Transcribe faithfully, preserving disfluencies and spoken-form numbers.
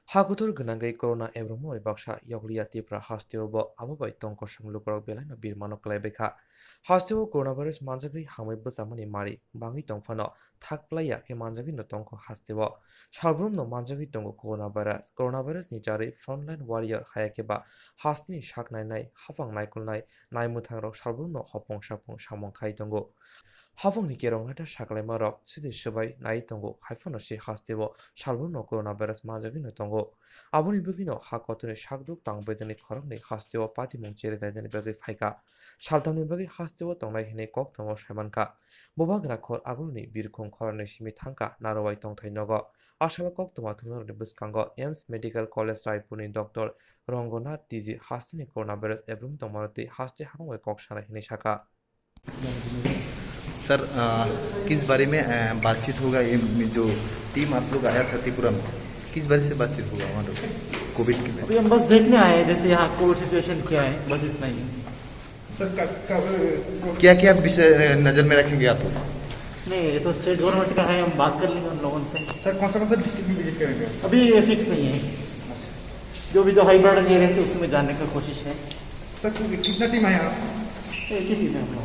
Hakutur gwnangwi corona ebromoi baksa yokliya Tripura hasteo bo abo bai tong kosong lukurok belaino birmano kwlaibaikha. Hasteo coronavirus manjagwi hamwi bwchamani mari bangwi tongphano thak plaiya khe manjagwino tongkho hasteo. Salbrumno manjagwi tongo coronavirus. Coronavirus ni jarwi frontline warrior haya khe ba hasteni sak nainai, haphang naikolnai, naimwthangrok salbrumno hopong sapong samung khai tongo. Haphangni kerong naithok saklaimarok sidi swbai nai tongo, haiphano se hasteo salbrumno coronavirus manjagwino tongo. Aboni bagwino ha kotorni sakduk tang bedani khoroknwi hasteo patimung cheri nainani bagwi phaikha. Saltamni bagwi hasteo tongnai hinwi koktwmao saimankha. Bubagra khor aguluni birkhung khoroknwi simi thangkha narwai tongthai nogo. Asalo koktwma thwngnairokni bwskango AIIMS Medical College Raipurni Doctor Rangonath T G hasteni coronavirus ebrum tongmano tei haste hamung bai kok sana hinwi sakha. Sir, अ, किस बारे में, अ, बातचीत होगा, ये जो टीम आप लोग आया था त्रिपुरा में, किस बारे से बातचीत होगा वहाँ पे कोविड के बारे में? अभी हम बस देखने आए हैं, जैसे यहाँ कोविड सिचुएशन क्या है, बस इतना ही। सर, कब, कब क्या क्या विषय, अ, नज़र में रखेंगे आप लोग? नहीं, ये तो स्टेट गवर्नमेंट का है, हम बात कर लेंगे उन लोगों से। सर, कौन सा कौन सा डिस्ट्रिक्ट में विजिट करेंगे? अभी ये फिक्स नहीं है, जो भी जो हाई बर्डन एरिया है उसमें जाने का कोशिश है। सर, कि- कितना टीम आया आप? एक ही टीम है हम लोग।